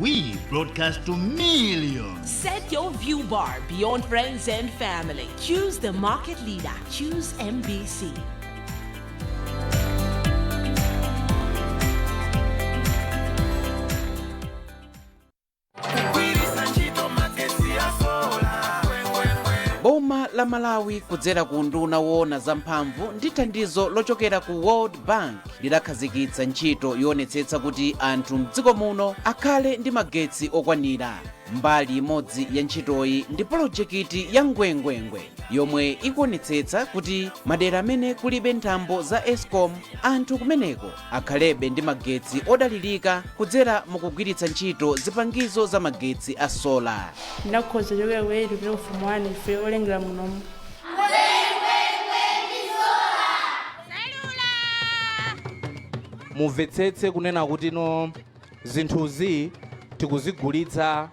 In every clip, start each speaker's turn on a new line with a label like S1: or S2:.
S1: We broadcast to millions.
S2: Set your view bar beyond friends and family. Choose the market leader. Choose MBC.
S3: Boma la Malawi kudzera ku Unduna Woona Zamphamvu ndi thandizo lochokera ku World Bank lidakhazikitsa ntchito yoonetsetsa kuti anthu mdziko muno akhale ndi magetsi okwanira. Mbali imodzi ya ntchitoyi ndi polojekiti ya Ngwengwengwe yomwe ikuonetsetsa kuti madera amene kulibe nthambo za ESCOM, anthu kumeneko akhalebe ndi magetsi odalirika kudzera mukugwiritsa ntchito zipangizo za magetsi a sola.
S4: Ndinakhoza chokera ku 8 kupita ku form 1 ife olengera munomu.
S5: Mumvetsetse kunena kuti no, zinthuzi tikuzigulitsa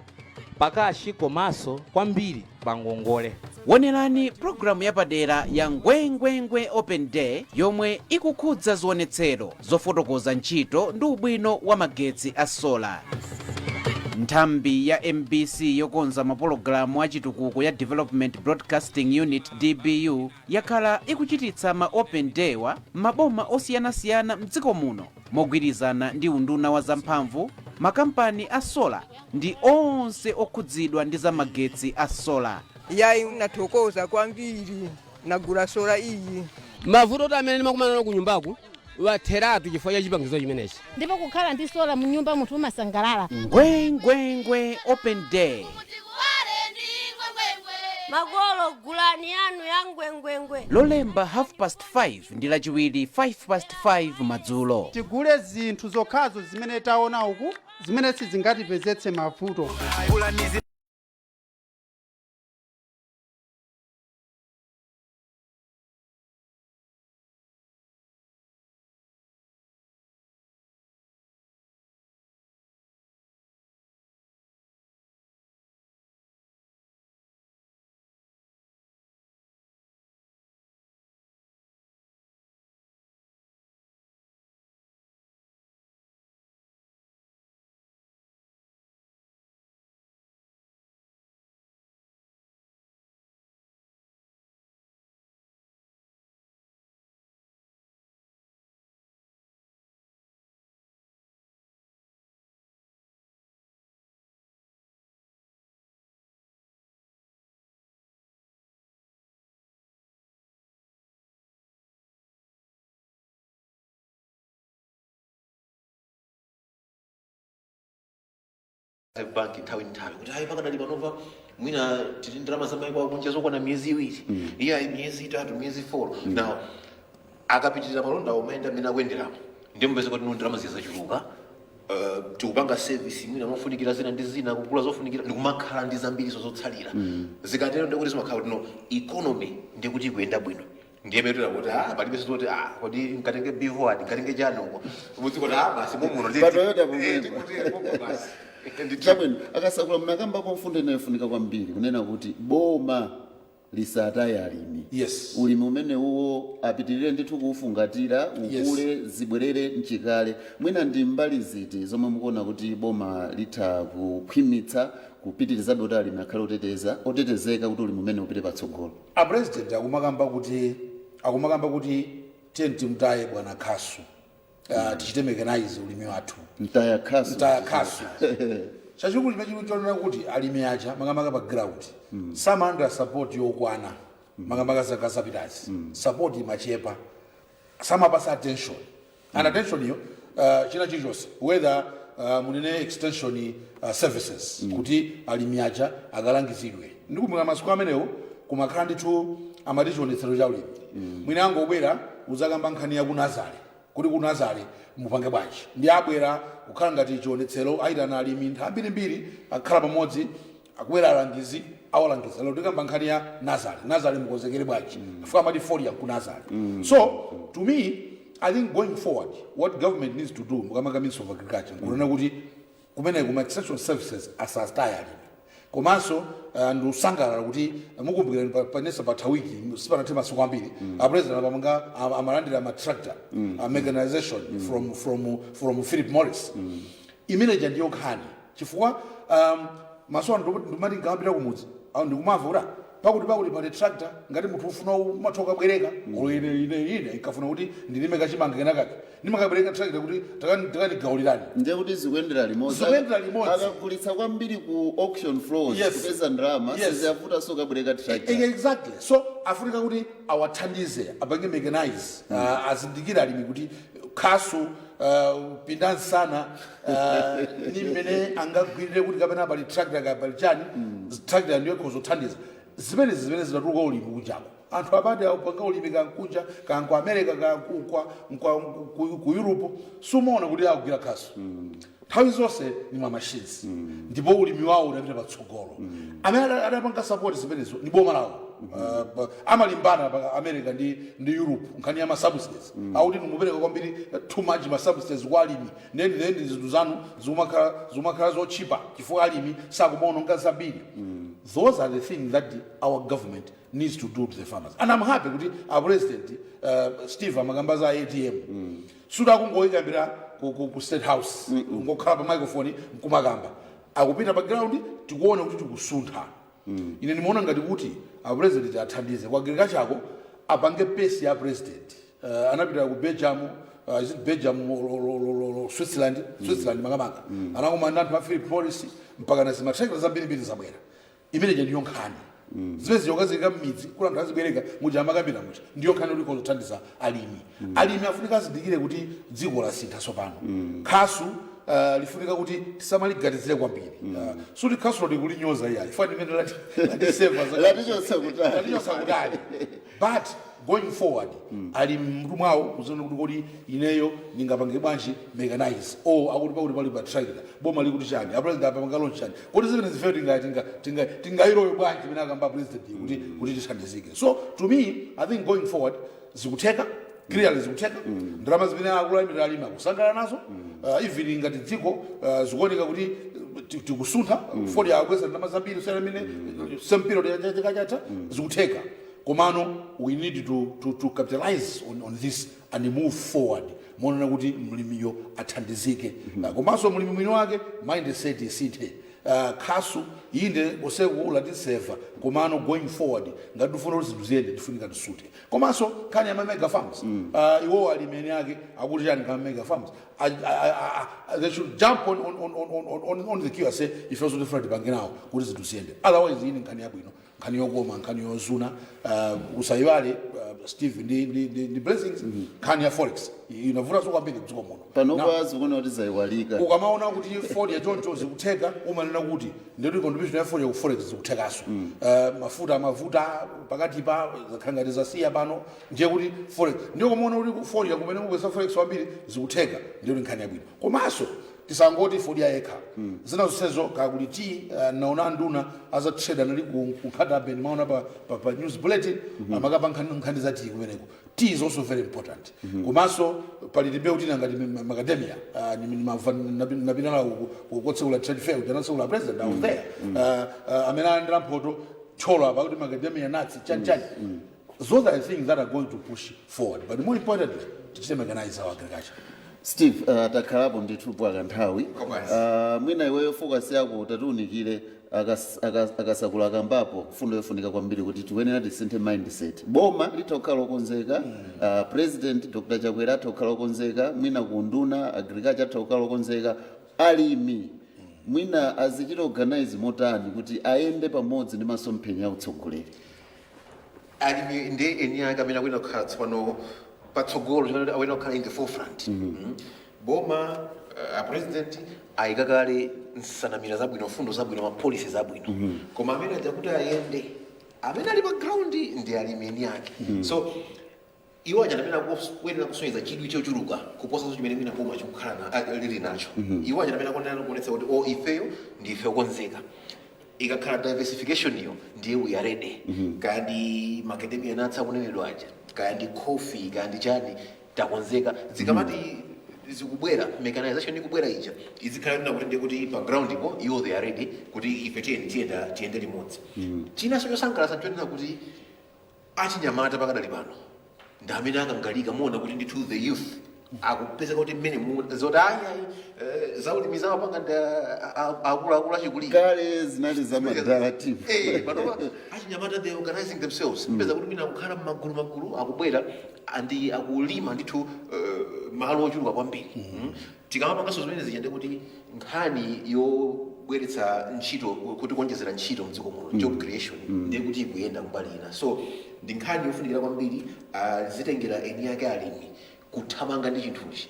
S5: pa cash komanso kwambiri pa ngongole.
S3: Wonerani pulogalamu yapadera ya Ngwengwengwe Open Day yomwe ikukhudza zionetsero zofotokoza ntchito ndi ubwino wa magetsi a sola. Nthambi ya MBC yokonza mapologalamu achitukuko ya Development Broadcasting Unit, DBU, yakhala ikuchititsa ma open day wa maboma osiyanasiyana mdziko muno mogwirizana ndi Unduna wa Zamphamvu, makampani a sola ndi onse okhudzidwa ndi za magetsi a sola.
S6: Yayi, nathokoza kwambiri, nagula sola iyi.
S7: Mavuto oti amene ndimakumana nawo ku nyumbaku watheratu chifukwa cha chipangizo chimenechi.
S8: Ndipo kukhala ndi sola munyumba munthu umasangalala.
S3: Ngwengwengwe Open Day.
S9: Makolo, gulani yanu ya Ngwengwengwe.
S3: Lolemba 5:30 ndi Lachiwiri 5:05 madzulo.
S10: Tigule zinthu zokhazo zimene taona uku zimene sizingatipezetse mavuto.
S11: Bank nthawi nthawi kuti ayi, pakadali panova mwina tili ndalama za maiko akunja zokwana miyezi 2, iye miyezi 3, miyezi 4. Now akapitirira malonda omayenda mmene akuyenderamo, ndiye mupeza kuti no, ndalama zizachuluka, tikupanga service mwina mofunikira zina ndi zina, kugula zofunikira, ndikumakhala ndi zambirizo zotsalira. Zikatero ndikuti zimakhala kuti no, economy ndikuti ikuyenda bwino. Ndiye metera kuti palibe zoti kodi nkatenge bivouac, nkatenge chani uko mudziko kuti basi mumuno.
S12: Pa Toyota pomwepo. Chabwino, akasakula, mnakambapo mfundo inayofunika kwambiri kunena kuti boma lisataye alimi. Ulimi umene uwo apitirire ndithu kuufungatira, ukule, zibwerere mchikale. Mwina ndi mbali ziti zomwe mukuona kuti boma litha kukhwimitsa kupitirizabe kuti alimi akhale otetezeka kuti ulimi umene upite patsogolo?
S13: A President akumakamba kuti tiye timutaye bwana khasu, tichite mechanize ulimi wathu.
S12: Mtaya khasu.
S13: Mtaya khasu. Chachikulu chimene chili chonena kuti alimi aja, makamaka pa ground, samalandira support yokwana. Makamaka zaka zapitazi support imachepa, samapasa attention, and attention iyo china chilichonse, whether munene extension services, kuti alimi aja akalangizidwe. Ndikumbuka masiku amenewo kumakhala ndithu amati chionetsero cha ulimi. Mwina angobwera uzakamba nkhani ya kunazale, kuti kunazale mupange bwanji, ndi abwera kukhala ngati chionetsero, ayitana alimi nthawi ambirimbiri, akhala pamodzi, akubwera alangizi, awalangiza, lero tikamba nkhani ya nazale, nazale mukonzekere bwanji, chifukwa amati fodya ku nazale. So to me, I think going forward what government needs to do, mukamaka Minister of Agriculture, nkunena kuti kumene kuma extension services asataye alimi. Komanso ndikusangalala kuti mukumbukira panesa patha wiki, sipanathe masiku ambiri, a President apamanga amalandira ma tractor, mechanization from Philip Morris. Imeneja ndiyo nkhani. Chifukwa maso ano ndimati nkamapita kumudzi, ndikumamva kuti pakuti pali tractor, ngati munthu ufuna umatha kubwereka. Olo ine ikafuna kuti ndilime kachimanga kenakake, ndimakabwereka tractor kuti takandigaulirani.
S12: Ndiye kuti zikuyendera limodzi.
S13: Zikuyendera limodzi.
S12: Akagulitsa kwambiri ku auction floors, kupeza ndalama, siziyavuta so kabwereka tractor.
S13: Exactly. So afunika kuti awathandize, apange mechanize, azindikire alimi kuti khasu, pinda nsana, ni mmene angagwirire kuti kapena pali tractor, kapali chani. Tractor ndiyo ikhozothandiza zimenezi zimene zinatuluka ulimi kunjako. Anthu apati akupanga ulimi kankunja, kanku America, kanku Europe, sumaona kuti akugwira khasu. Nthawi zonse ni ma machines, ndipo ulimi wawo unapita patsogolo. Amene adapanga support zimenezo ni boma lawo. Amalimbana pa America ndi Europe nkhani ya ma subsidies, akuti nimupereka kwambiri, too much ma subsidies kwa alimi, then zinthu zanu zimakhala zochipa chifukwa alimi sakumaononga zambiri. Those are the things that our government needs to do to the farmers, and I'm happy kuti our president, Steve, amakamba za ATM. Sudakungoyikambira ku State House, ngokhala pa microphone nkumakamba, akupita pa ground, tikuona kuti tikusuntha. Ine ndimaona ngati kuti a president athandize kwa agriculture ako, apange pace ya president. Anapita ku Belgium, is it Belgium or Switzerland? Switzerland makamaka. Anakumana ndi anthu a Philip Morris, mpaka na zimatractor zambirimbiri zabwera. Imeneja ndiyo nkhani zimene ziyokazika m'midzi kuti anthu azibwereka muja amakambira muja, ndiyo nkhani kuti ikhozothandiza alimi. Alimi afunika azindikire kuti dziko lasintha tsopano. Khasu lifunika kuti tisamaliganizire kwambiri. Suti khasu likulinyoza iyayi, fani imene latiseva.
S12: Latichotsa kutali.
S13: Latichotsa kutali, but going forward ali mmutu mwawo kuziona kuti kodi ineyo ndingapange bwanji mechanize, o akuti pakuti pali pa tractor, boma likuti chani, a president apanga launch chani, kuti zimene zifeyo tingayiloyo bwanji imene akamba president kuti tithandizike. So to me, I think going forward zikutheka, clearly zikutheka. Ndalama zimene akulamira alimi akusangalala nazo. Even ngati dziko, zikuoneka kuti tikusuntha. Fodya akweza ndalama zambiri kusiyana imene same period ya chaka chatha. Zikutheka, komano we need to capitalize on this and move forward monena kuti mlimiyo athandizike. Komanso mlimi mwini wake mindset isinthe. Khasu inde useku ulatiseva, komano going forward ngati tifuna kuti zinthu ziyende, tifunika tisuthe. Komanso nkhani ya mega farms, iwowo alimi eni ake akuti chani kama mega farms? They should jump on the queue and say ifenso tifuna tipange nawo kuti zinthu ziyende. Otherwise ini nkhani yabwino, nkhani yokoma, nkhani yozuna. Usayiwale, Steve ndi Blessings, nkhani ya forex inavutanso kwambiri mdziko muno.
S12: Panopa zikuona kuti zayiwalika.
S13: Ukamaona kuti fodya choncho zikutheka, umanena kuti ndikuti contribution ya fodya ku forex zikuthekanso. Mafuta amavuta pakati pa, zakhala ngati zasiya pano, ndiye kuti forex, ndiye kumaona kuti fodya kumene mupeza forex wambiri zikutheka, ndiye kuti nkhani yabwino. Komanso tisangoti fodya yekha, zina zonsezo kakuli tii. Naona nduna aza trade anali ku Nkhata Bay, maona pa news bulletin amakapa nkhani za tii kumeneko. Tea is also very important. Komanso pali timbewu tina ngati macadamia. Napita nawo kotsekula trade fair kuti anatsekula president, I was there. Amene alandira mphoto Thyolo apa kuti macadamia nuts, chani chani. Those are the things that are going to push forward, but more importantly tichite mechanize our agriculture.
S12: Steve, takhalapo ndithu kwa kanthawi. Mwina iweyo focus yako tatiunikire. Akasakula kambapo fundo yofunika kwambiri kuti tiyenera tisinthe mindset. Boma litha kukhala lokonzeka, President Dr Chakwera atha kukhala lokonzeka, mwina ku nduna agriculture atha kukhala lokonzeka, alimi mwina azichita organize motani kuti ayende pamodzi ndi masomphenya a utsogoleri?
S11: Alimi ndi eni ake amene akuyenera kukhala tsopano patsogolo, chimene akuyenera kukhala in the forefront. Boma, a president ayika kale nsanamira zabwino, mfundo zabwino, ma policy zabwino, koma amene aja kuti ayende, amene ali pa ground ndi alimi eni ake. So iwo aja amene akuyenera kusonyeza chidwi chochuluka kuposanso chimene mwina boma chikukhala lili nacho. Iwo aja amene akuyenera kuonetsa kuti o ifeyo ndife okonzeka, ikakhala diversification iyo ndiye we are ready. Kaya ndi macadamia nuts akunenedwa aja, kaya ndi coffee, kaya ndi chani, takonzeka. Zikamati zikubwera, mechanization ikubwera ija, izikhala nina kuti ndiye kuti pa ground ipo iwo they are ready kuti ife tiyende, tiyenda, tiyende limodzi. Chinanso chosangalatsa nchonena kuti achinyamata pakadali pano ndi amene akangalika. Muona kuti ndithu the youth Akupeza kuti mmene zoti ayi, zaulimi zamapanga ndi akuluakulu achikulire.
S12: Kale zinali zamadala TV.
S11: Panopa achinyamata, they organizing themselves. Peza kuti mwina akukhala mmagulu magulu, akubwera andi akulima ndithu malo ochuluka kwambiri. Tikamapanganso zimene zija, ndikuti nkhani yobweretsa ntchito, kuti kuonjezera ntchito mdziko muno, job creation, ndiye kuti ikuyenda kumbali ina. So ndi nkhani yofunikira kwambiri. Zitengera eni ake alimi kuthamanga ndi chinthuchi.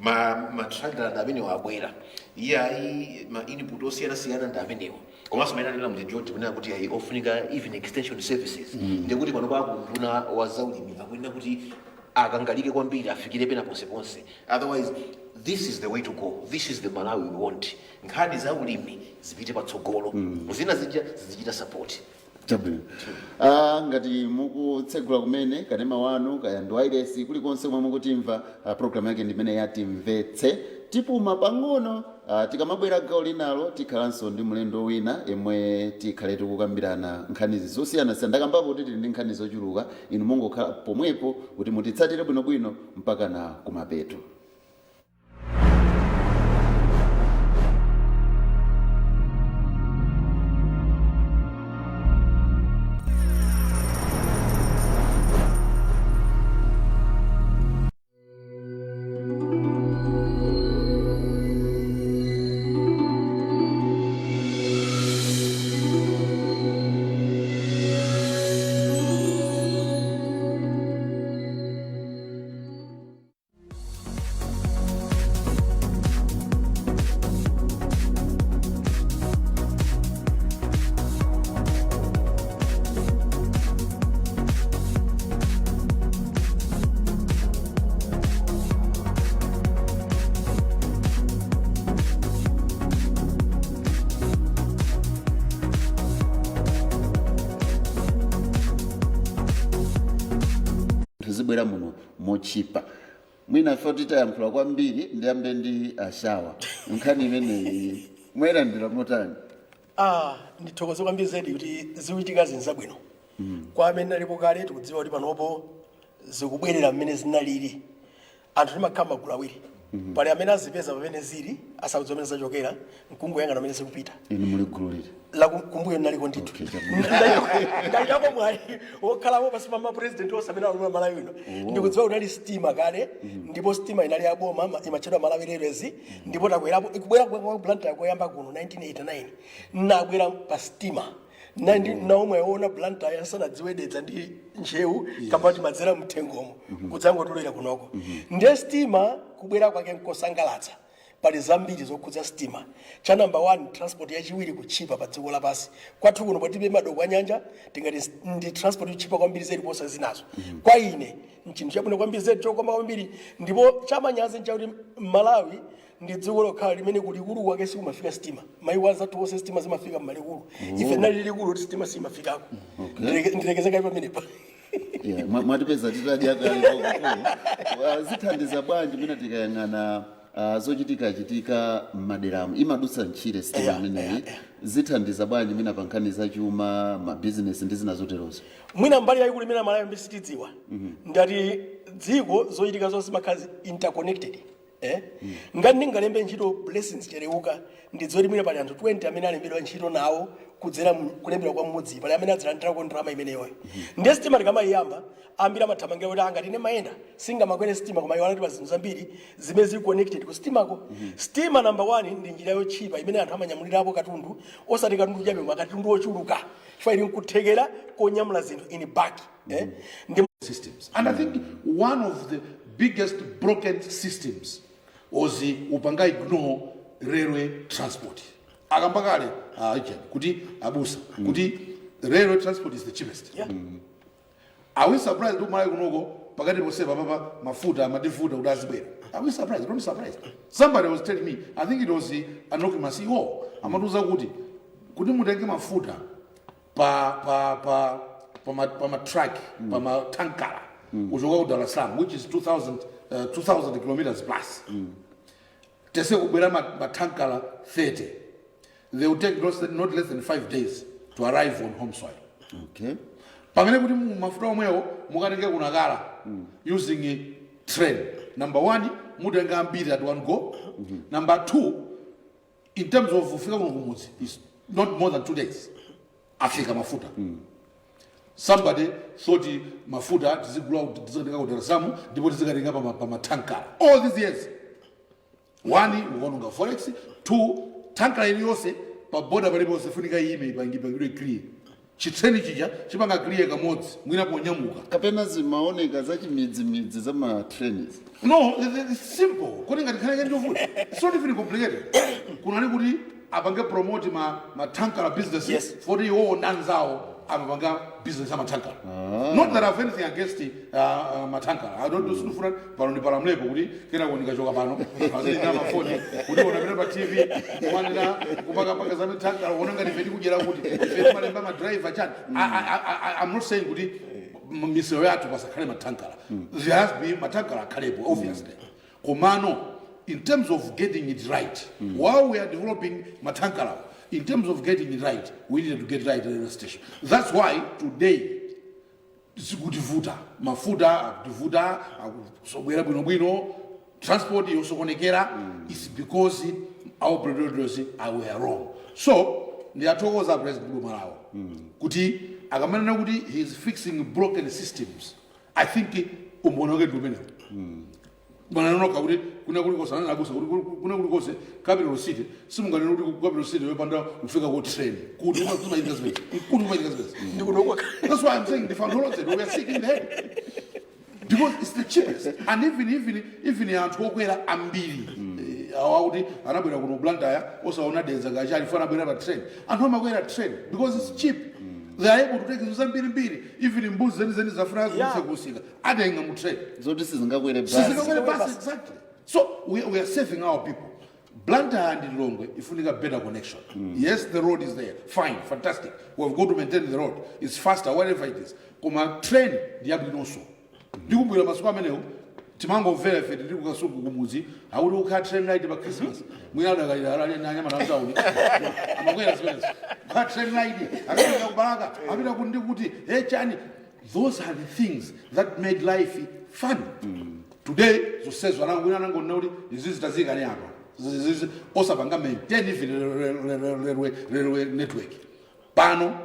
S11: Ma tractor ndi amenewo abwera, iye ayi, ma input osiyanasiyana ndi amenewo. Komanso maene anena mja George kunena kuti ayi, ofunika even extension services. Ndikuti pano pa unduna wa zaulimi akuyenera kuti akangalike kwambiri, afikire pena ponseponse. Otherwise this is the way to go, this is the Malawi we want. Nkhani za ulimi zipite patsogolo, zina zija zizichita support.
S12: Chabwino. Ngati mukutsegula kumene kanema wanu, kaya ndi wireless, kulikonse komwe mukutimva, program yake ndimene yatimvetse. Tipuma pang'ono. Tikamabwera gawo linalo, tikhalanso ndi mlendo wina yemwe tikhale tikukambirana nkhanizi zosiyanasiyana. Ndakambapo kuti tili ndi nkhani zochuluka. Inu mungokhala pomwepo kuti mutitsatire bwinobwino mpaka na kumapeto. Zibwera muno mochipa. Mwina ife titayankhula kwambiri, ndiyambe ndi ashawa. Nkhani imeneyi mwayilandira motani?
S14: Ah, ndithokoze kwambiri zedi kuti zikuchitika zinthu zabwino. Kwa amene alipo kale, tikudziwa kuti panopo zikubwerera mmene zinalili. Anthu timakhala magulu awiri. Pali amene azipeza pamene zili, asakudziwa pamene zachokera, mkungoyang'ana pamene zikupita.
S12: Inu muli gulu liti?
S14: La kumbuyo naliko ndithu. Ndalidako mwayi wokhalapo pasi pa mapresident onse amene alamula Malawi ino. Ndikudziwa kuti ali sitima kale, ndipo sitima inali yaboma, imatchedwa Malawi Railways. Ndipo takwerapo, ikubwera kwa Blantyre koyamba kuno 1989, nakwera pa sitima nandi naomwe aona Blantyre asanadziwe Dedza ndi Ntcheu, kamba timadzera mthengomo kudzangotolera kunoko. Ndiye sitima kubwera kwake nkosangalatsa. Pali zambiri zokhudza sitima. Cha number 1, transport yachiwiri kutchipa pa dziko lapansi. Kwathu kuno potibe madoko a nyanja, tingati ndi transport yotchipa kwambiri zedi kuposa zinazo. Kwa ine nchinthu chabwino kwambiri zedi, chokoma kwambiri. Ndipo chamanyazi nchakuti Malawi ndi dziko lokhala limene kulikulu kwake sikumafika sitima. Maiko anzathu onse sitima zimafika mmalikulu. Ife nali likulu kuti sitima simafikako. Ndilekezeka pamenepa.
S12: Yeah, mwatipeza titadya kale kwakukulu. Zithandiza bwanji mwina tikayang'ana zochitika chitika m'maderamo, imadutsa ntchire sitima imeneyi? Zithandiza bwanji mwina pa nkhani zachuma, mabizinesi ndi zina zoterozo?
S14: Mwina mbali yayikulu imene Amalawi ambiri sitidziwa, ndati dziko zochitika zonse zimakhala interconnected, eh? Ngati ndingalembe ntchito Blessings Chereuka, ndidziwe kuti mwina pali anthu 20 amene alembedwa ntchito nawo kudzera kulembedwa kwa mmodzi, pali amene adzilandirako ndalama imeneyoyo. Ndiye sitima tikamayiyamba, ambiri amathamangira kuti angati ine mayenda singamakwere sitima, koma iwo anati pa zinthu zambiri zimene zili connected ku sitimako. Sitima number 1 ndi njira yotchipa imene anthu amanyamulirapo katundu, osati katundu chabe koma katundu wochuluka, chifukwa ili nkuthekera konyamula zinthu in bulk, eh? Ndi
S13: systems. And I think one of the biggest broken systems was upanga ignore railway transport. Akamba kale agent kuti abusa kuti railway transport is the cheapest. Are we surprised kuti Malawi kunoko pakati posepa papa mafuta amatifuta kuti azibwera? Are we surprised? Don't be surprised. Somebody was telling me, I think it was Anoki CEO, amatiuza kuti mutenge mafuta pa ma truck, pa ma tankala, kuchoka ku Dar es Salaam, which is 2000 kilometers plus, tese kubwera matankala 30, they will take not less than 5 days to arrive on home soil. Pamene kuti mafuta omwewo mukatenge kunakala using a train. Number one, mutenga ambiri at one go. Number two, in terms of kufika kuno kumudzi is not more than 2 days, afika mafuta. Somebody thought mafuta tizigula, tizikatenga ku Dar es Salaam ndipo tizikatenga pa matankara all these years. One, ukaononga forex. Two, tankara iliyonse pa boda paliponse funika ime ipangidwe clear. Chitreni chija chipanga clear kamodzi mwina ponyamuka.
S12: Kapena zimaoneka zachimidzimidzi za ma trains?
S13: No, it's simple. Kuti ngati nkhani yake njovuta, it's not even complicated. Kunali kuti apange promote ma tankara business, yes. Foti iwowo ndanzawo amapanga business amatankara. Not that I have anything against matankara. I don't do, sinufuna pano ndi palamlepo kuti kenako ndikachoka pano azindina mafoni kuti unapita pa TV kumanena kupakapaka za matankara, uona ngati ife tikudyera kuti ife timalemba ma driver chani. I'm not saying kuti misewu yathu pasakhale matankara. There has to be matankara, akhalepo obviously. Komano in terms of getting it right, while we are developing matankara, in terms of getting it right, we needed to get right at the station. That's why today zikutivuta, mafuta akutivuta, akusobwera bwinobwino, transport yosokonekera, is because our priorities are were wrong. So ndiyathokoza President boma lawo kuti akamanena kuti he is fixing broken systems, I think umboni wake ndi umenewo. Mananoka kuti kuna kulikonse ananabusa kuti kuna kulikonse capital city, simunganena kuti capital city yopanda kufika ku train kuti umachitika zimene kuti umachitika zimene. That's why I'm saying the foundation, we are seeking the head because it's the cheapest and even anthu okwera ambiri, awa kuti anabwera kuno Blantyre osaona Dedza kachali fana anabwera pa train. Anthu amakwera train because it's cheap. They are able to take zinthu zambirimbiri, even mbuzi zenizeni zafuna zikuse kusika atenga mu train.
S12: Zoti sizingakwere basi.
S13: Sizingakwere bus, exactly. So we are saving our people. Blantyre and Lilongwe ifunika better connection. Yes, the road is there, fine, fantastic. We have got to maintain the road, it's faster, whatever it is. Koma train ndiyabwinonso. Ndikumbwira masiku amenewo timangomvera ife tiri kukasuku kumuzi akuti ukha train ride pa Christmas, mwina adakalira anyama namtauni amakwera zimenezo, ukha train ride akapita kubalaka apita kundi kuti hey chani. Those are the things that made life fun. Today zonsezo anangwina anangonena kuti izi zitazikani apa. Osapanga maintain even railway network. Pano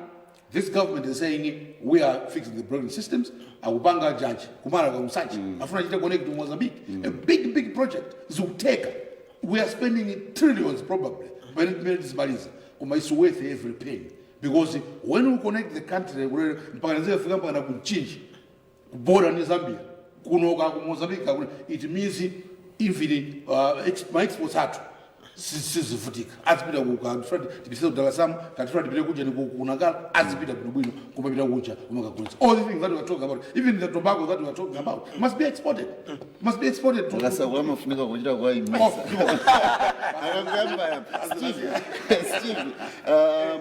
S13: this government is saying we are fixing the broken systems. Akupanga jaji kumara kwa Msachi, afuna chite connect to Mozambique, a big big project zikuteka. We are spending trillions probably pamene tizimaliza, koma it's worth every penny because when we connect the country mpaka nzikafika mpaka na kumchinji kuboda ni Zambia kunoka ku Mozambique kakuna, it means even ma exports athu sizivutika, azipita kukatifuna tipitise ku Dar es Salaam, katifuna tipite kuja ni kunakala, azipita bwinobwino kumapita kuja kumakagulitsa. All the things that we are talking about, even the tobacco that we are talking about, must be exported, must be exported to
S12: Akasakula amafunika kuchita kwa imisa. Akanguyamba yapa Steve, Steve,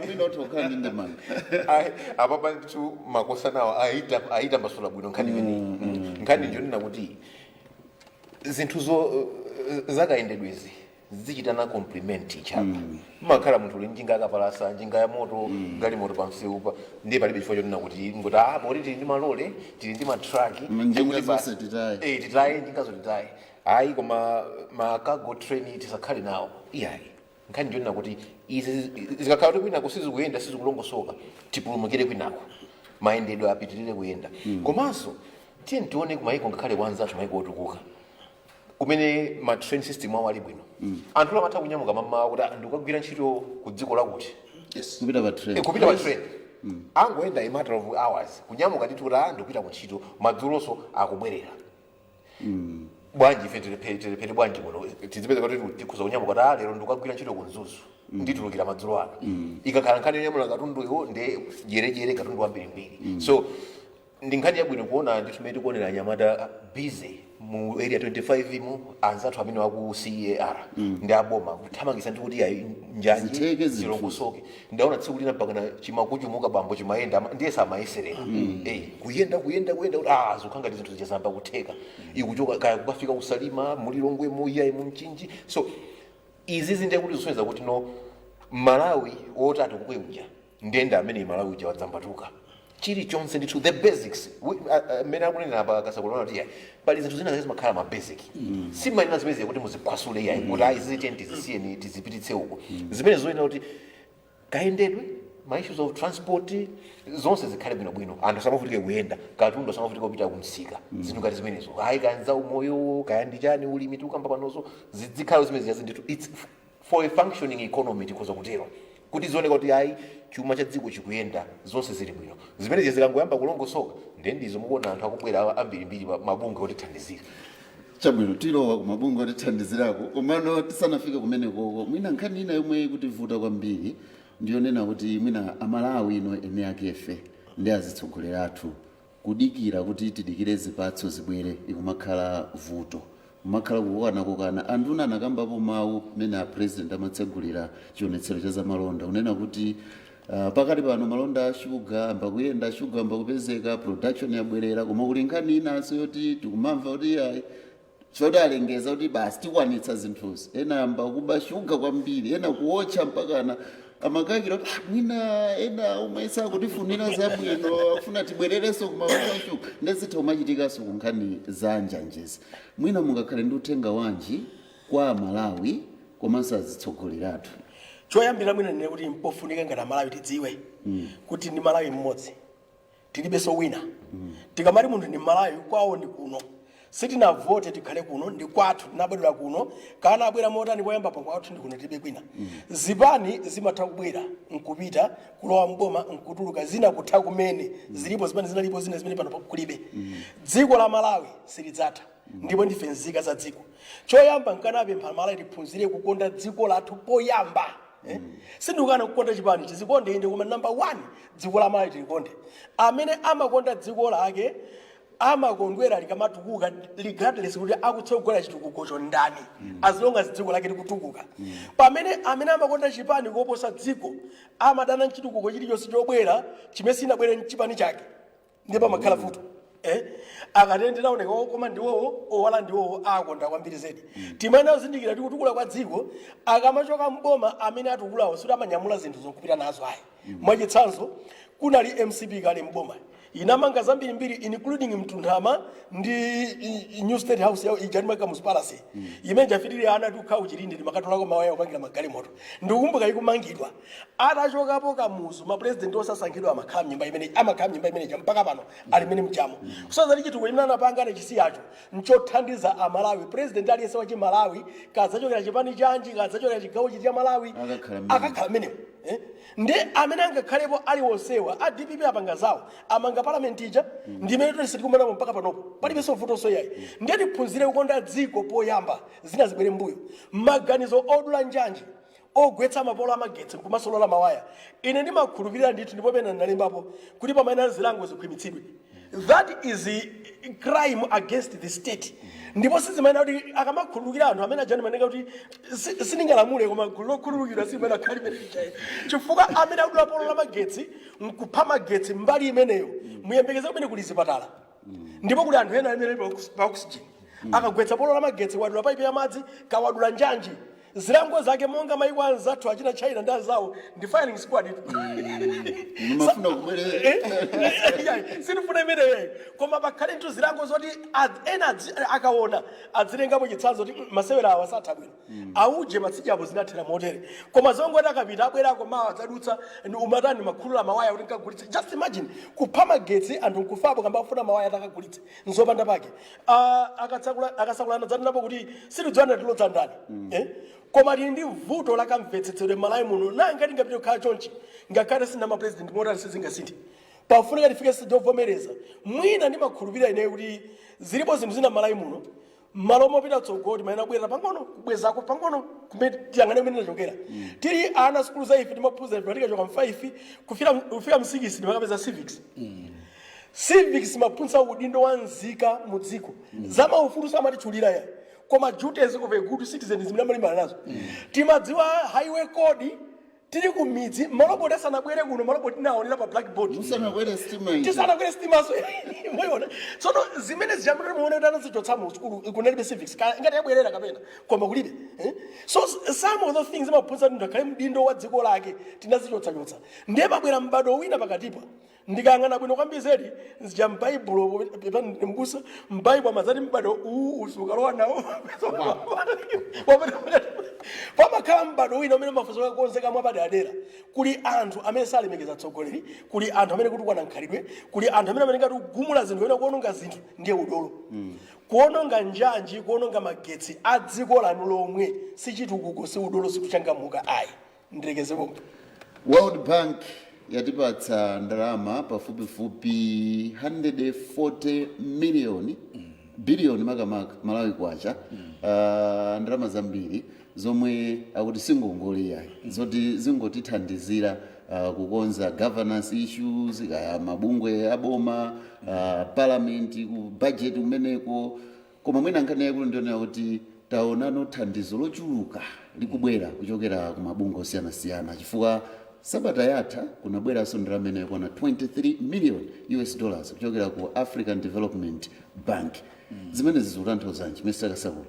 S12: mwina utha kukhala ndi ndemanga.
S11: Ai, apa ndithu makosanawo aita mbasula bwino nkhani imeneyi. Nkhani njonena kuti zinthu zo zakayendedwezi zichitana complement each other. Mmakhala munthu uli njinga akapalasa, njinga ya moto, galimoto pamsewu pa, ndiye palibe chifukwa chonena kuti ngoti ah poti tili ndi malole, tili ndi matraki,
S12: Njinga
S11: kuti
S12: zonse titaye.
S11: Eh, titaye njingazo, titaye, ayi, koma ma cargo train tisakhale nawo, iyayi. Nkhani njonena kuti izi zikakhala kuti kwinako sizikuyenda, sizikulongosoka, tipulumukire kwinako, mayendedwe apitirire kuyenda. Komanso tiye tione kumayiko ngakhale kwanzathu, mayiko otukuka kumene ma train system awo ali bwino, anthu amatha kunyamuka mamawa kuti, "Ah, ndikukagwira ntchito ku dziko lakuti."
S12: Kupita pa train.
S11: Eh, kupita pa train, angoyenda a matter of hours, kunyamuka ndithu kuti ah ndikupita ku ntchito, madzulonso akubwerera. Bwanji ife tilephere bwanji muno tizipeza kuti tikhuza kunyamuka kuti ah lero ndikukagwira ntchito ku Mzuzu, nditulukira madzulo ano? Ikakhala nkhani yonyamula katundu iwo nde jerejere katundu wambirimbiri. So ndi nkhani yabwino kuona ndithu mmene tikuonera anyamata busy mu Area 25 mu, anzathu amene waku CAR ndi aboma kuthamangisa ndi kuti ayi njanji
S12: Zitheke zinthu.
S11: zilongosoke. Ndaona tsiku lina mpakana chimakuchumuka bambo chimayenda ndiye samayeserera. Eh, kuyenda kuyenda kuyenda kuti ah zikukhala ngati zinthu zichazamba kutheka, ikuchoka kaya kukafika kusalima mulilongwe muiyayi mumchinji. So izi zindiye kuti zisonyeza kuti no Malawi wotati kukweuja ndenda amene Malawi uja wadzambatuka. Chilichonse ndithu, the basics. Mmene akunena apa Kasakula kuti yayi, pali zinthu zina zimakhala ma basic, simanena zimene kuti muziphwasule yayi, kuti ayi, zitiyeni tizisiyeni, tizipititse uko. Zimene zoyenera kuti kayendedwe, ma issues of transport, zonse zikhale bwinobwino, anthu asamavutike kuyenda, katundu asamavutike kupita kumsika, zinthu ngati zimenezo. Ayi, kaya umoyo, kaya ndi chani, ulimi tikukamba panozo, zikhala zimene ziyazi ndithu. It's for a functioning economy, tikhoza kutero, kuti zioneka kuti ayi, chuma cha dziko chikuyenda, zonse zili bwino. Zimene zikangoyamba kulongosoka, ndiye ndizo mukuona anthu akubwera ambirimbiri, mabungwe otithandizira.
S12: Chabwino, tilowa kumabungwe otithandizirako, komano tisanafike kumenekoko, mwina nkhani ina yomwe ikutivuta kwambiri ndiyonena kuti mwina Amalawi ino ene akefe ndi azitsogoleri athu, kudikira kuti tidikire zipatso zibwere ikumakhala vuto, kumakhala kukokanakokana. Anthu anakambapo mawu mmene a President amatsegulira chionetsero cha zamalonda, kunena kuti pakati pano malonda a shuga amba kuyenda, shuga amba kupezeka, production yabwerera, koma kuli nkhani inanso yoti tikumamva kuti ayi, choti alengeza kuti basi tikwanitsa zinthuzi, ena amba kuba shuga kwambiri, ena kuotcha, mpakana amakakira kuti "Ah, mwina ena omwe sakutifunira zabwino akufuna tibwererenso kumalonda shuga." Ndezitha kumachitikanso ku nkhani za njanjezi. Mwina mungakhale ndi uthenga wanji kwa Amalawi komanso azitsogoleri athu?
S14: Choyambira mwina ndine kuti mpofunika ngati Amalawi tidziwe kuti ndi Malawi mmodzi, tilibenso wina. Tikamati munthu ndi Malawi, kwawo ndi kuno. Sitinavote tikhale kuno, ndi kwathu, tinabadwira kuno. Kana abwera motani, poyamba pa kwathu ndi kuno, tilibe kwina. Zipani zimatha kubwera nkupita, kulowa mboma nkutuluka, zina kutha kumene. Zilipo zipani zinalipo, zina zimene pano kulibe. Dziko la Malawi silidzatha ndipo ndife nzika za dziko. Choyamba nkanapempha Malawi tiphunzire kukonda dziko lathu poyamba, eh? Sindikukana kukonda chipani, tizikonde inde, koma number one dziko la Malawi tilikonde. Amene amakonda dziko lake amakondwera likamatukuka, regardless kuti akutsogola chitukukocho ndani, as long as dziko lake likutukuka. Pamene amene amakonda chipani koposa dziko amadana nchitukuko chilichonse chobwera chimene sinabwere mchipani chake, ndipo pamakhala vuto, eh? Akatende taoneka okoma ndiwowo, owala ndiwowo, akonda kwambiri zedi. Timene azindikira tikutukula kwa dziko, akamachoka mboma amene atukulawo sikuti amanyamula zinthu zokupita nazo ayi. Mwachitsanzo, kunali MCP kale mboma, inamanga zambirimbiri, including Mtunthama ndi new State House yawo ija, Kamuzu Palace imene jafitirire ana tikukhala kuchilinde, timakatolako mawaya opangira magalimoto. Ndikukumbuka ikumangidwa. Atachokapo Kamuzu, mapresident osasankhidwa amakhala mnyumba imene, amakhala mnyumba imene mpaka pano ali mene mchamo, kusazati chitukuko chimene anapanga anachisiyacho nchothandiza Amalawi. President aliyense wachi Malawi, kadzachokera chipani chanji, kadzachokera chigawo chiti cha Malawi,
S12: akakhala mmene.
S14: Akakhala mmenemo, eh? Ndi amene angakhalepo aliwonsewa. A DPP apanga zawo, amanga parliament ija, ndimene tonse tikumanamo mpaka panopo, palibenso vutonso yayi. Ndiye tiphunzire kukonda dziko poyamba, zina zibwere mbuyo. Maganizo odula njanji, ogwetsa mapolo amagetsi nkumasolola mawaya, ine ndimakhulupirira ndithu, ndipo pena ndinalembapo kuti pamayenera zilango zikhwimitsidwe. That is a crime against the state, ndipo sizimayenera kuti akamakhululukira anthu amene ajani manenga kuti sindingalamule, koma gulu lokhululukidwa silimene akhali imene lichayi, chifukwa amene akudula polo la magetsi nkupha magetsi mbali imeneyo, muyembekeze kumene kuli zipatala ndipo kuli anthu ena amene ali pa oxygen. Akagwetsa polo la magetsi, wadula paipi ya madzi, kawadula njanji, zilango zake monga maiko anzathu achina China ndi anzawo ndi firing squad.
S12: Mumafuna kubwere?
S14: Sindifuna imeneyo, koma pakhale nthu zilango zoti ena akaona adzilengapo chitsanzo kuti masewera awa satha bwino, auje matsidyapo zinathera motere." Koma zongoti akapita abwerako mawa adzadutsa umatani makhulula mawaya kuti nkagulitse, just imagine, kupha magetsi, anthu nkufapo kamba kufuna mawaya atakagulitse, nzopanda pake. Ah, akasakulana dzaninapo kuti sitidziwana tilodza ndani, eh? Koma tili ndi vuto lakamvetsetsedwe m'Malawi muno. Nanga tingapite kukhala chonchi ngakhale sina mapresident motani, sizingasinthe. Pafunika tifike sijovomereza. Mwina ndimakhulupirira ineyo kuti zilipo zinthu zina m'Malawi muno, malo mopita tsogolo timayenera kubwerera pang'ono, kubwezako pang'ono kumene tiyang'ane kumene tinachokera. Tili ana sukulu za ife timaphunzira ife tikachoka m5 kufika m6 timakapeza civics. Civics maphunzitsa udindo wa nzika mu dziko, za maufulu samatitchulira ya, koma duties of a good citizen zimene amalimbana nazo. Timadziwa highway code. Tili ku midzi, maloboti asanabwere kuno, maloboti tinaonera pa blackboard.
S12: Musanakwere sitima ija.
S14: Tisanakwere sitimaso, mwayiona. Tsono zimene zijamene muone kuti anazichotsa mu sukulu, kunalibe civics. Ngati yabwerera kapena, koma kulibe, eh? So some of those things amaphunzitsa munthu akhale mdindo wa dziko lake, tinazichotsachotsa. Ndiye pabwera m'bado wina pakatipa. Ndikayang'ana bwino kwambiri zedi zija m'Baibulo, mbusa, m'Baibulo amazati m'bado uwu usukalowa nawo. Pamakhala m'bado wina umene mafunso akonzeka mwapaderadera. Kuli anthu amene salemekeza atsogoleri, kuli anthu amene kutukwana nkhalidwe, kuli anthu amene amene ngati kugumula zinthu kapena kuononga zinthu ndiye udolo. Kuononga njanji, kuononga magetsi a dziko lanu lomwe sichitukuko, si udolo, sikuchangamuka ayi. Ndilekeze pomwe.
S12: World Bank yatipatsa ndalama pafupifupi 140 million, biliyoni makamaka, Malawi kwacha, ndalama zambiri zomwe akuti singongole yayi, zoti zingotithandizira kukonza governance issues, kaya mabungwe aboma, parliament, ku budget kumeneko. Koma mwina nkhani yaikulu ndionera kuti taonano thandizo lochuluka likubwera kuchokera ku mabungwe osiyanasiyana, chifukwa sabata yatha kunabweranso ndalama imene yakwana 23 million US dollars kuchokera ku African Development Bank. Zimene zikutanthauzanji, Mr Kasakula?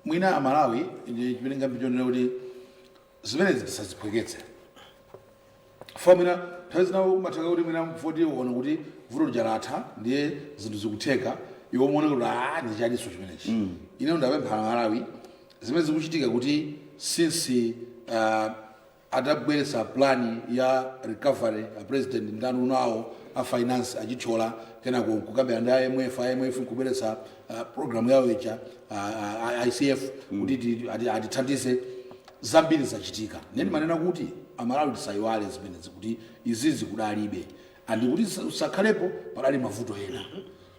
S13: Mwina Amalawi, ine chimene ngambichonera kuti zimenezi tisaziphweketse. Fa mwina nthawi zina umatheka kuti mwina foti uona kuti vuto lija latha, ndiye zinthu zikutheka, iwe umaona kuti a ndi chaniso chimenechi. Ine ndapempha Amalawi, zimene zikuchitika kuti since atabweretsa plan ya recovery a president ndanu nawo a finance achithyola, kenako kukambira ndi IMF, IMF nkubweretsa program yawo ija, ICF, kuti atithandize, zambiri zachitika. Neni manena kuti Amalawi tisayiwale zimenezi, kuti izizi kudalibe, and kuti usakhalepo padali mavuto ena.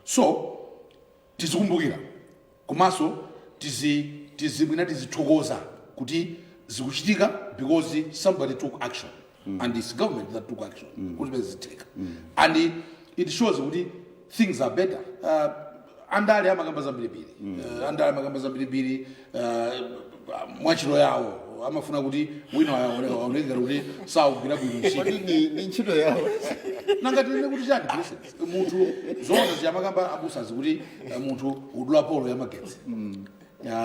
S13: So tizikumbukira, komanso tizibwina, tizithokoza kuti zikuchitika because somebody took action, and it's government that took action kuti zimene zitheka, and it shows kuti things are better. Andale amakamba zambirimbiri, andale amakamba zambirimbiri, mwachito yawo amafuna kuti wina aoneke ngati kuti sakugwira bwino ntchito.
S12: Kodi ni ntchito yawo?
S13: Nanga tinene kuti chani? Listen, munthu zoona ziyamakamba abusazi kuti munthu udula polo ya magetsi,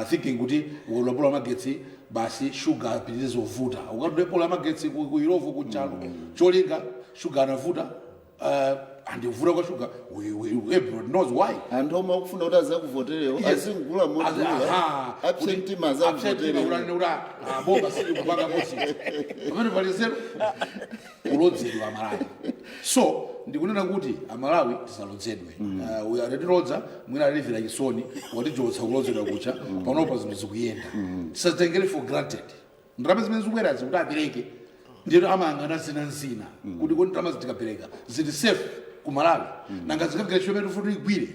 S13: thinking kuti ukadula polo ya magetsi basi shuga apitirize kuvuta. Ukadula polo ya magetsi ku Illovo, ku Nchalo, cholinga shuga anavuta, and kuvuta kwa shuga everybody knows why.
S12: Anthu omwe akufuna kuti azakuvoterewo azingula modula, apse mtima azakuvoterewo.
S13: Bomba sili kupanga kosi pamene pali zero kulodzedwa Amalawi. So ndikunena kuti Amalawi tisalodzedwe. Atilodza mwina alivira chisoni, watichotsa kulodzedwa kucha. Panopa zinthu zikuyenda, tisazitengere for granted. Ndalama zimene zikubwerazi kuti apereke, ndiyero amayang'ana zinanzina kuti kodi ndalama zitikapereka zili safe ku Malawi? Nanga zikagwira ntchito imene tifuna igwire?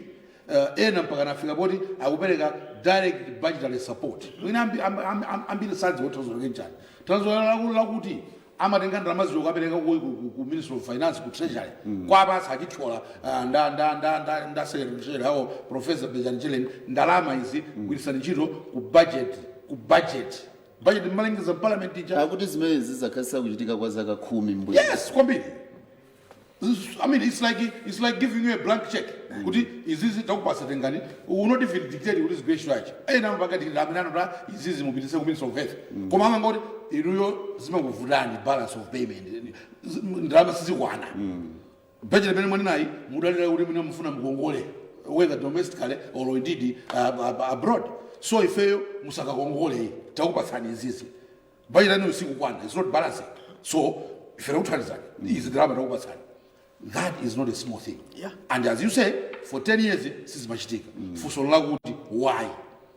S13: Ena mpaka nafika poti akupereka direct budgetary support. Mwina ambiri sadziwa tanthauzo lake nchani. Tanthauzo lakuti amatenga ndalama ziwo kukapereka ku Ministry of Finance, ku Treasury, kwapasa achithyola, nda secretary treasury awo Professor Benjamin Chilen, ndalama izi gwirisani ntchito ku budget, budget mmalengeza parliament ija.
S12: Akuti zimene zizakhazisa kuchitika kwa zaka 10 mbuyo.
S13: Yes, kwambiri. I mean, it's like giving you a blank check. Kuti izizi takupasa, tengani. We will not even dictate kuti zigwire ntchito yachi. Ena amapanga dictate, amene anota izizi mupitise ku Ministry of Health. Koma amangoti inuyo zimakuvutani balance of payment. Ndalama sizikwana. Budget imene mwaninayi mudalira kuti mwina mufuna mukongole, whether domestically or indeed abroad. So ifeyo musakakongole, takupatsani izizi. Budget yanu sikukwana, it's not balancing. So ife takuthandizani. Izi ndalama takupatsani. That is not a small thing. And as you say, for 10 years sizimachitika. Funso lakuti why?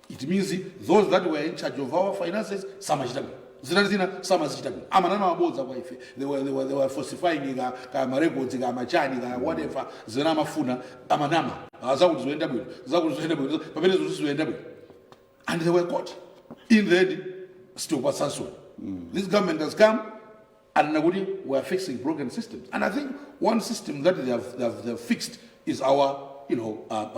S13: It means those that were in charge of our finances samachita bwino, zina zina samazichita bwino, amanama mabodza kwa ife. They were falsifying ka ma records, ka machani, ka whatever zina amafuna, amanama. Ah, zakuti zoyenda bwino, zakuti zoyenda bwino, pamene zinthu sizoyenda bwino, and they were caught in the end. Still Sanson, this government has come and nakuti we are fixing broken systems, and I think one system that they have fixed is our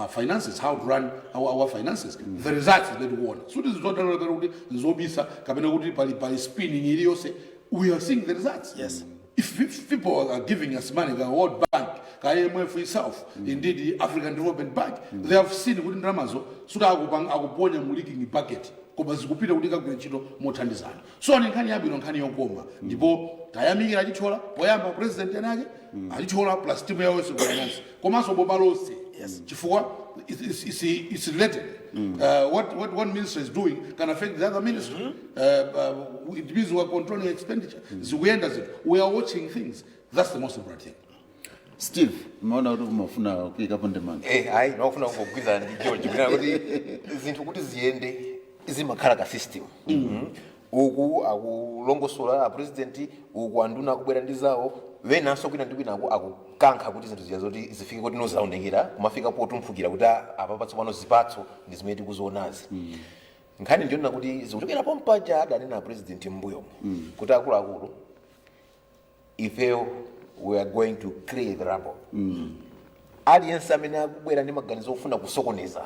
S13: finances, how to run our finances. The results zimene tikuona, suti zizodalira kuti nzobisa kapena kuti pali spinning iliyonse. We are seeing the results.
S14: Yes.
S13: If people are giving us money, the World Bank, IMF itself, indeed the African Development Bank, they have seen kuti ndalamazo suti akuponya mu leaking bucket, koma zikupita kuti kagwire ntchito mothandizana. So ni nkhani yabwino, nkhani yokoma, ndipo tayamikira Achithyola poyamba, president anake Achithyola plus team yawo yonse finance komanso boma lonse, chifukwa it's related. What one minister is doing can affect the other ministry. It means we are controlling expenditure. Zikuyenda zinthu. We are watching things. That's the most important thing.
S12: Steve, maona kuti kumafuna kuyikapo ndemanga.
S11: Eh, hayi, ndinofuna kungogwirizana ndi George kunena kuti zinthu kuti ziyende zimakhala ka system. Uku akulongosola a president, uku anduna akubwera ndi zawo, wenanso kwina ndi kwina akukankha kuti zinthu ziya zoti zifike kuti nozaonekera kumafika potumphukira kuti apa patsopano zipatso ndi zimene tikuzionazi. Nkhani ndiyonena kuti zikuchokera pompaja adanena president m'mbuyomo kuti akuluakulu, ifeyo we are going to clear the rubble. Aliyense amene akubwera ndi maganizo ofuna kusokoneza,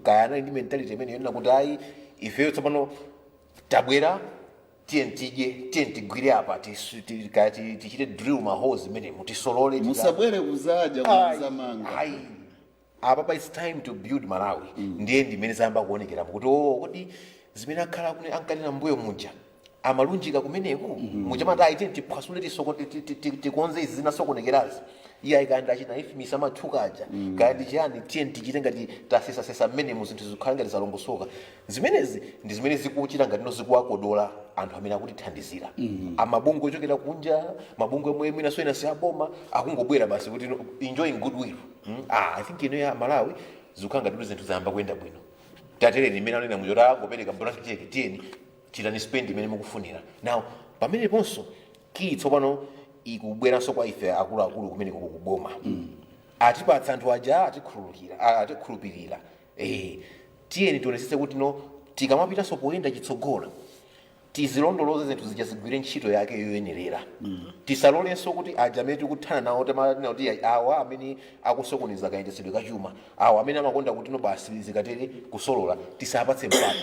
S11: kaya anali ndi mentality imene yonena kuti ayi, ifeyo tsopano tabwera, tiye tidye, tiye tigwire apa, kaya tichite drill ma holes imenemo, tisolole.
S12: Musabwere kuzadya.
S11: Ayi,
S12: kuzamanga.
S11: Ayi, apa it's time to build Malawi. Ndiye ndimene zayamba kuonekerapo kuti oh, kodi zimene akhala kune ankanena mbuyo muja amalunjika kumeneku muja mati ayi, tiye tiphwasule, tikonze izi zinasokonekerazi. Iye ayikanda achina ifimisa amathuka aja, kaya ndi chiyani, tiye tichite ngati tasesasesa mmenemu, zinthu zikhala ngati zalongosoka. Zimenezi ndi zimene zikuchita ngati zikuwakodola anthu amene akutithandizira, amabungwe ochokera kunja, mabungwe omwe mwina ena si aboma, akungobwera basi kuti no, enjoying goodwill. Ah, I think ino ya Malawi zikukhala ngati kuti zinthu zayamba kuyenda bwino. Tatereni imene anena muja kuti angopereka blank check, tiyeni chitani spend imene mukufunira. Now pameneponso key tsopano ikubweranso kwa ife akuluakulu kumene kukuboma. Atipatsa anthu aja, atikhululukira, atikhulupirira. Tiyeni tionetsetse kuti no, tikamapitanso poyenda chitsogolo, tizilondoloze zinthu zija, zigwire ntchito yake yoyenerera. Tisalolenso kuti aja amene tikuthana nawo, tamanena kuti awa amene akusokoneza kayendetsedwe kachuma, awa amene amakonda kuti no basi zikatere kusolola, tisapatse mpata,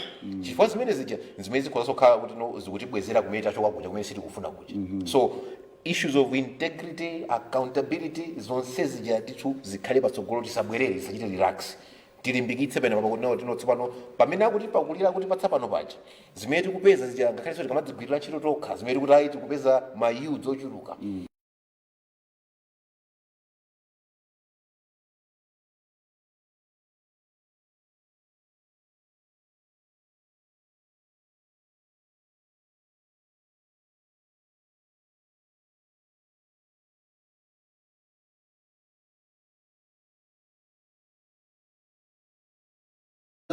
S11: chifukwa zimene zija zimene zikhoza kukhala kuti no zikutibwezera kumene tachoka kuja, kumene sitikufuna kuja. So issues of integrity, accountability, zonse zija tithu zikhale patsogolo, tisabwerere, tisachite relax, tilimbikitse pena pakuti nawo tino tsopano pamene akuti pakulira kuti patsapano paja zimene tikupeza zija, ngakhalenso tikamadzigwirira ntchito tokha, zimene tikuti ayi, tikupeza ma yields ochuluka.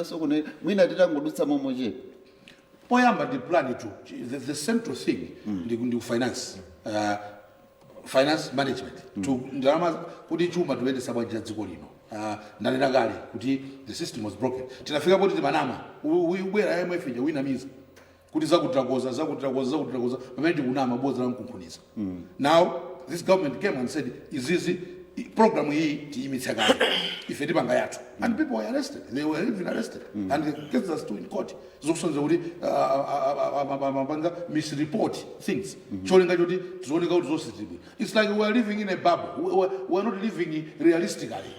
S12: Sokone mwina titangodutsa momwe chepa.
S13: Poyamba ndi plan to the central thing ndi finance, finance management to ndalama, kuti chuma tiyendetsa bwanji dziko lino. Ndanena kale kuti the system was broken. Tinafika poti timanama, ubwera IMF ija winamiza kuti zakutirakoza, zakutirakoza, zakutirakoza, pamene tikunama, bodza lamkunkhuniza. Now this government came and said izizi, program iyi tiyimitse kale, ife tipanga yathu, and people were arrested. They were even arrested and the cases are still in court, zokusonyeza kuti amapanga misreport things, cholinga choti tizioneka kuti zonse zili. It's like we are living in a bubble. We are not living realistically.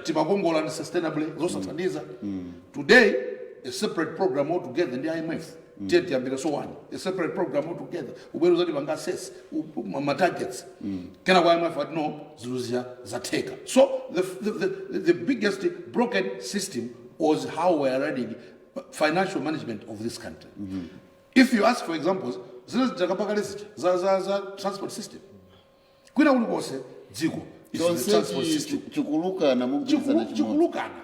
S13: Timakongola and sustainably zosathandiza. Today a separate program altogether ndi IMF, tiye tiyambira so one a separate program altogether, ubwera uzati panga assess ma targets, kena kwa IMF ati no, zinthu zija zatheka. So the biggest broken system was how we are running financial management of this country. If you ask for examples, zina zijakapakale zija za transport system, kwina kulikonse dziko is the transport
S12: Chonsechi
S13: system.
S12: Chikulukana mugwirizana chimodzi.
S13: Chikulukana.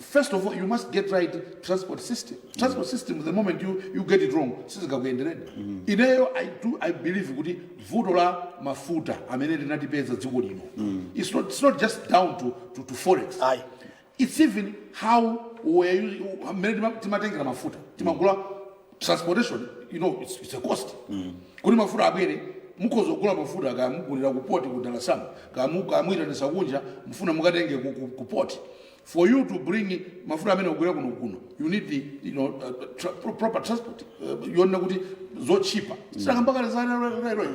S13: First of all, you must get right transport system. Transport system, the moment you get it wrong, sizingakuyendereni. Ineyo I believe kuti vuto la mafuta amene linatipeza dziko lino, it's not just down to forex.
S14: Aye.
S13: It's even how we are mmene timatengera mafuta, timagula, transportation, it's a cost kuti mafuta abwere. Mukhoza kugula mafuta, kaya mugulira ku port ku Dar es Salaam, kaya muyitanisa kunja, mufuna mukatenge ku port. For you to bring mafuta amene kugwera kuno kuno, you need the proper transport yonena kuti zochipa. Sitakambakale za railway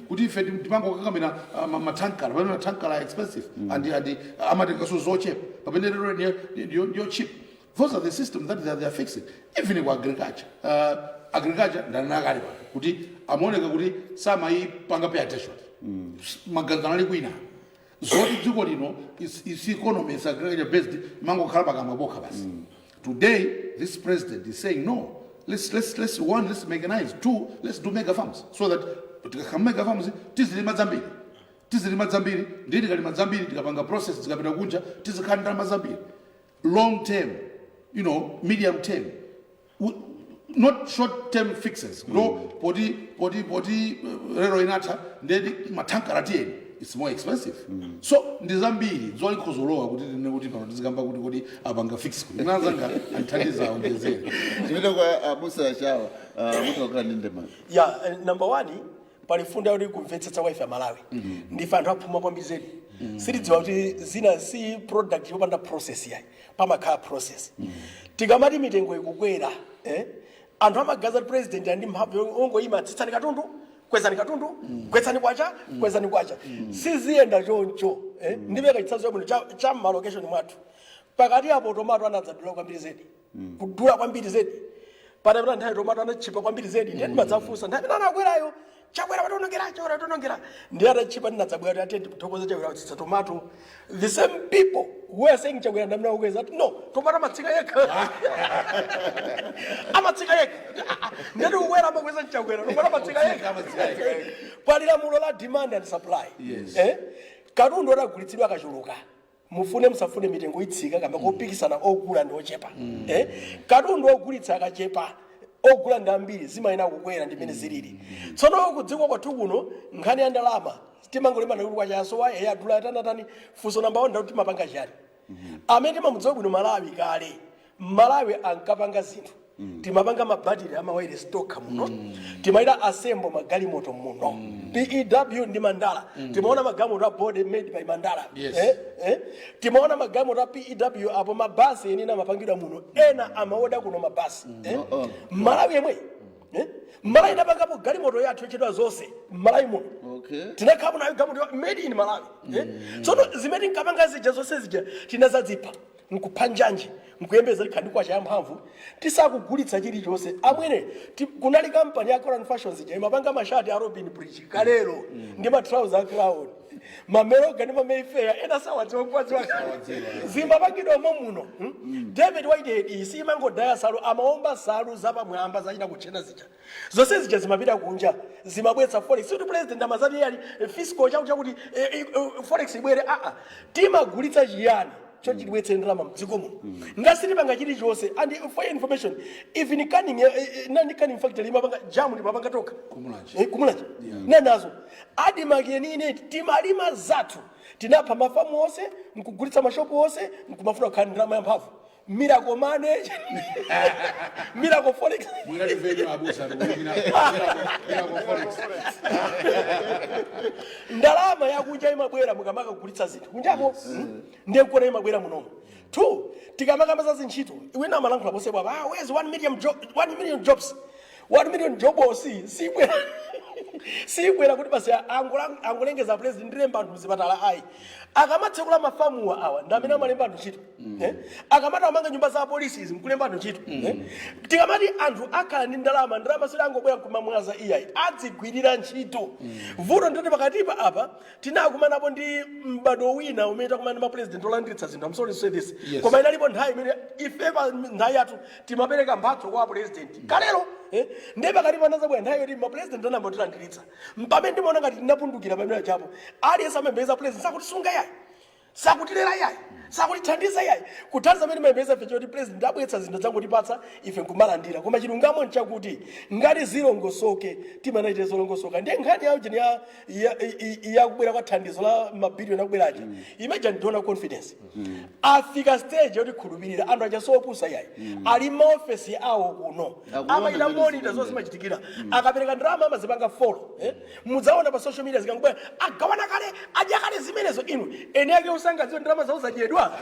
S13: kuti ife timangokakamira matankala, pamene matankala are expensive and amatengaso zochepa, pamene railway ndiyo cheap. Those are the systems that they are fixing. Even ku agriculture, agriculture ndanena kale pano kuti amaoneka kuti samayipanga pay attention, maganizo anali kwina zoti dziko lino is economy is agriculture based, mangokhala pakamwa pokha basi. Today this president is saying, "No, let's one, let's mechanize; two, let's do mega farms," so that tikakhala mega farms tizilima zambiri, tizilima zambiri, ndiye tikalima zambiri, tikapanga process, tikapita kunja, tizikhala ndalama zambiri. Long term, medium term, not short term fixes. No, poti lero inatha, ndedi matankala tiyeni, it's more expensive. So ndi zambiri zolikhozolowa kuti tine kuti pano tizikamba kuti apanga fix kuti mnazanga anthandiza aonjezere.
S12: Tipite kwa abusa Chawa, mutokhala ndi ndemanga.
S14: Ya, number one, pali fundo yakuti kumvetsetsa kwa ife Amalawi, ndife anthu aphuma kwambiri zedi. Sitidziwa kuti zina si product yopanda process yayi, pamakhala process. Tikamati mitengo ikukwera, anthu amagaza kuti president ali ndi mphamvu ongoyima, tsitsani katundu, kwezani katundu, gwetsani kwacha, kwezani kwacha. Siziyenda choncho. Ndipeka chitsanzo chabwino cha mmalokeshoni mwathu pakati apo. Tomato anadzadula kwambiri zedi, kudula kwambiri zedi. Patapita nthawi tomato anachipa kwambiri zedi. Ndiye timadzafunsa nthawi imene anakwerayo, "Chakwera patonongera, Chakwera patonongera." Ndiye atachipa ndinadzabwera kuti atenti kuthokoza Chakwera kutsitsa tomato. The same people who are saying Chakwera ndamene akukweza ati, "No, tomato amatsika yekha, amatsika yekha." Ndeti kukwera amakweza Chakwera, tomato amatsika yekha. Pali lamulo la demand and supply. Katundu otagulitsidwa akachuluka, mufune musafune, mitengo itsika kamba kopikisana, ogula ndi ochepa. Katundu ogulitsa akachepa, ogula ndi ambiri, zimayena kukwera. Ndimene zilili tsono kudziko kwathu kuno. Nkhani ya ndalama timangolimbana kuti kwachaso eya adula tanatani. Funso namba 1 ndakuti timapanga chani? Amene timamudziwa bwino Malawi kale, Malawi ankapanga zinthu. Timapanga mabatiri amawayilesi tokha muno, timaita assemble magalimoto muno, PEW ndi Mandala. Timaona magalimoto a body made by Mandala. Eh? Timaona magalimoto a PEW apo, mabasi enina amapangidwa muno, ena amaoda kuno mabasi. Malawi yemwe, Malawi inapangapo galimoto yathu yochedwa zonse Malawi muno. Tinakhapo nayo galimoto made in Malawi. Tsono zimene tinkapanga zija zonse zija tinazadzipha nkupha njanji, nkuyembeza likhandi kwacha yamphamvu, tisakugulitsa chilichonse. Amwene, kunali kampani ya Crown Fashions ija imapanga mashati a Robin Bridge kalero ndi matrauza a Crown, mameroga ndi mamayfair, ena sawadziwa kuwadziwa, zimapangidwa mo muno. David Whitehead iyi simangodaya salu, amaomba salu zapamwamba zachita kutchena zija. Zonse zija zimapita kunja, zimabweretsa forex. Sikuti president amazati yani fiscal chakuti chakuti forex ibwere. Aa, timagulitsa chiyani chochitibwetse ndalama mdziko muno? Ngasitipanga chilichonse. And for your information, even canning, nani, canning factory imapanga jamu, timapanga tokha.
S13: Kumulanje.
S14: Kumulanje nenazo ADMARC yenine timalima zathu. Tinapha mafamu onse nkugulitsa mashopu onse, nkumafuna kukhala ndalama yamphamvu. Miracle money, miracle forex.
S13: Mwinativenyo abusa Miracle Forex.
S14: Ndalama yakunja imabwera mukamakagulitsa zinthu kunjako. Ndiye nkuona imabwera munomo. Two, tikamakamba za zintchito, wina amalankhula ponse apa, "Ah, where's 1 million job, 1 million jobs?" 1 million jobs sibwera, sibwera kuti basi angolengeza president, "Ndilemba anthu mzipatala," ayi. Akamatsekula mafamuwa awa ndi amene amalemba anthu ntchito. Akamati amanga nyumba za polisi izi, nkulemba anthu ntchito. Tikamati anthu akhala ndi ndalama, ndalama siti angobwera nkumamwaza iyayi, adzigwirira ntchito. Vuto ndoti pakatipa apa tinakumanapo ndi m'bado wina umene takumana ndi mapresident olandiritsa zinthu. I'm sorry to say this. Koma inalipo nthawi imene ife pa nthawi yathu timapereka mphatso kwa president kalero. Ndiye pakati panazabwera nthawi yoti mapresident anamba tilandiritsa, mpamene ndimaona ngati tinapundukira pamene chapo. Aliyense amayembekeza president, sakutisunga yayi, sakutilera yayi, sakutithandiza yayi. Kuthandiza amene mayembekeza ife choti president abweretsa zinthu zangotipatsa ife nkumalandira. Koma chilungamo nchakuti ngati zilongosoke, timanachite zolongosoka. Ndiye nkhani yawo jeni yakubwera kwa thandizo la mabiliyoni akubweraja, imeja ndiona confidence afika stage yoti khulupirira anthu aja sopusa yayi, ali maofesi awo kuno.
S12: Akuona
S14: Amayita
S12: mmene
S14: monitor
S12: zikuyendera.
S14: zonse zimachitikira. Akapereka ndalama amazipanga follow. Mudzaona pa social media zikangobwera, "Agawana kale, adya kale." Zimenezo inu eni ake. sangadziwe ndalama zawo zadyedwa?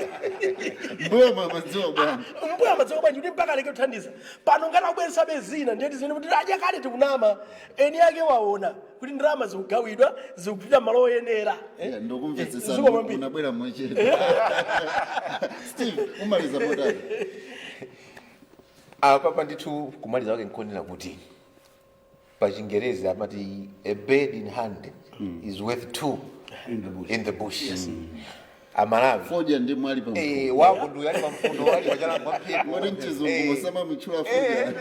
S12: Mbuyo madziwa bwanji?
S14: Mbuyo amadziwa bwanji kuti mpaka aleke kuthandiza? Pano ngati akubweretsabe zina, ndiyeti zimene kuti adya kale, tikunama. Eni ake waona kuti ndalama zikugawidwa, zikupita malo oyenera.
S12: Yeah, ndikumvetsesani.
S14: Zikomo kwambiri.
S12: Unabwera mochedwa. Steve, umaliza motani?
S11: Apapa ndithu kumaliza wake nkonena kuti pa Chingerezi amati a bird in hand is worth two in the bush. Amalawi,
S12: fodya ndi mwali pa
S11: eh, wako nduyo ali pamfundo, ali pachala mphepo.
S12: Woti mchizungu musamamutchula fodya.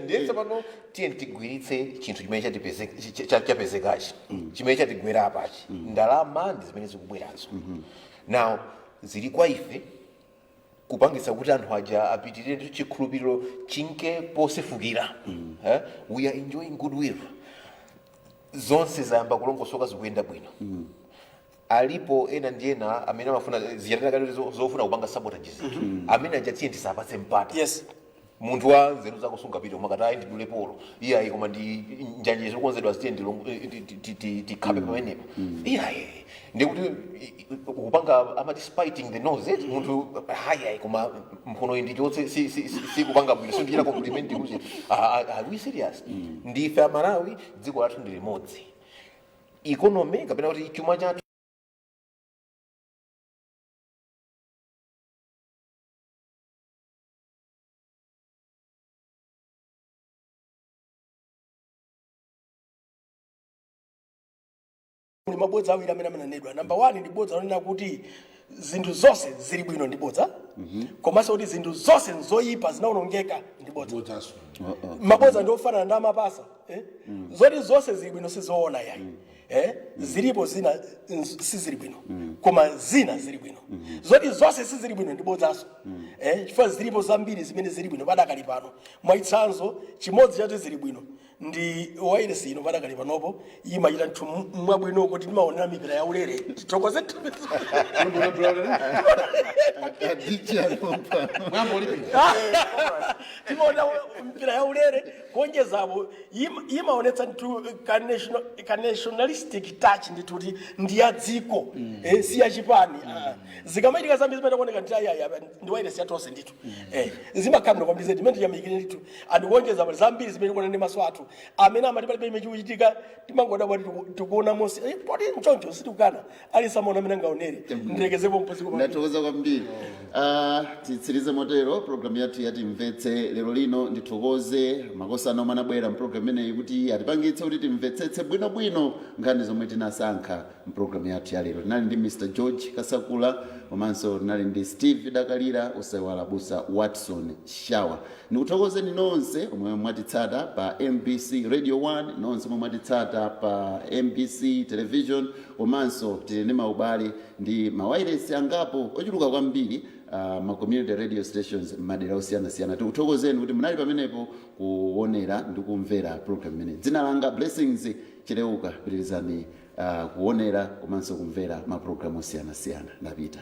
S11: Ndiye tsopano tiye tigwiritse chinthu chimene chapezekachi, chimene chatigwera apachi. Ndalama ndi zimene zikubwerazo. Now zili kwa ife kupangisa kuti anthu aja apitirire ndi chikhulupiriro chinke posefukira. Eh? We are enjoying goodwill. Zonse zayamba kulongosoka, zikuyenda bwino. Alipo ena ndi ena amene amafuna ziyatanakati zofuna kupanga sabotage zinthu. Amene aja tiye tisapatse mpata. Munthu wa nzeru zako sungapite kumakati, "Ayi, ndidule polo." Iyayi, koma ndi njanje zokonzedwa, zitiye tikhape pamenepo. Iyayi, ndikuti kupanga amati spiting the nose, eh? Munthu, hayi, koma mphuno iyi ndichotse, sikupanga bwino, sindichita compliment kuti are we serious? Ndife Amalawi, dziko lathu ndi limodzi. Economy kapena kuti chuma chathu
S14: Muli mabodza awiri amene amanenedwa. Namba 1 ndi bodza lonena kuti zinthu zonse zili bwino, ndi bodza. Komanso kuti zinthu zonse nzoyipa, zinawonongeka, ndi bodza. Mabodza ndi ofanana ndi amapasa, eh? Zoti zonse zili bwino sizoona yayi, eh? Zilipo zina sizili bwino, koma zina zili bwino. Zoti zonse sizili bwino ndi bodzaso, eh? Chifukwa zilipo zambiri zimene zili bwino padakali pano. Mwachitsanzo, chimodzi chacho zili bwino ndi wailesi ino. Padakali panopo imachita nthu mwabwino kuti timaonera mipira ya ulere. Tithokoze.
S12: Adichi alipo.
S14: Timaona mpira ya ulere. Kuonjezapo imaonetsa nthu ka nationalistic touch ndithu, kuti ndi ya dziko, si ya chipani. Ah. Zikamachitika zambiri zimene kuoneka ndi ayaya ndi wailesi yatonse ndithu, zimakhala bwino kwambiri zedi. Imene tiyamikire ndithu. Andikuonjeza zambiri zimene tikuona ndi maso athu, amene amati palibe imene chikuchitika, timangoda kuti tikuona monse, poti mchoncho sitikukana ali samaona amene angaonere. Ndilekezepo mpoziko.
S12: Ndathokoza kwambiri. Titsirize motero programu yathu yatimvetse lero lino. Ndithokoze makosana omwe anabwera mpulogalamu imeneyi kuti atipangitse kuti timvetsetse bwinobwino nkhani zomwe tinasankha mpulogalamu yathu ya lero. Tinali ndi Mr George Kasakula, komanso tinali ndi Steve Dakalira, usaiwala busa Watson Shower. Ndikuthokozeni nonse omwe mwatitsata pa MBC Radio 1, nonse omwe mwatitsata pa MBC Television, komanso tili ndi maubale ndi mawayilesi angapo ochuluka kwambiri, ma community radio stations m'madera osiyanasiyana. Tikuthokozeni kuti munali pamenepo kuonera ndi kumvera program imeneyi. Dzina langa Blessings Chileuka. Pitirizani kuonera komanso kumvera mapulogalamu osiyanasiyana. Ndapita.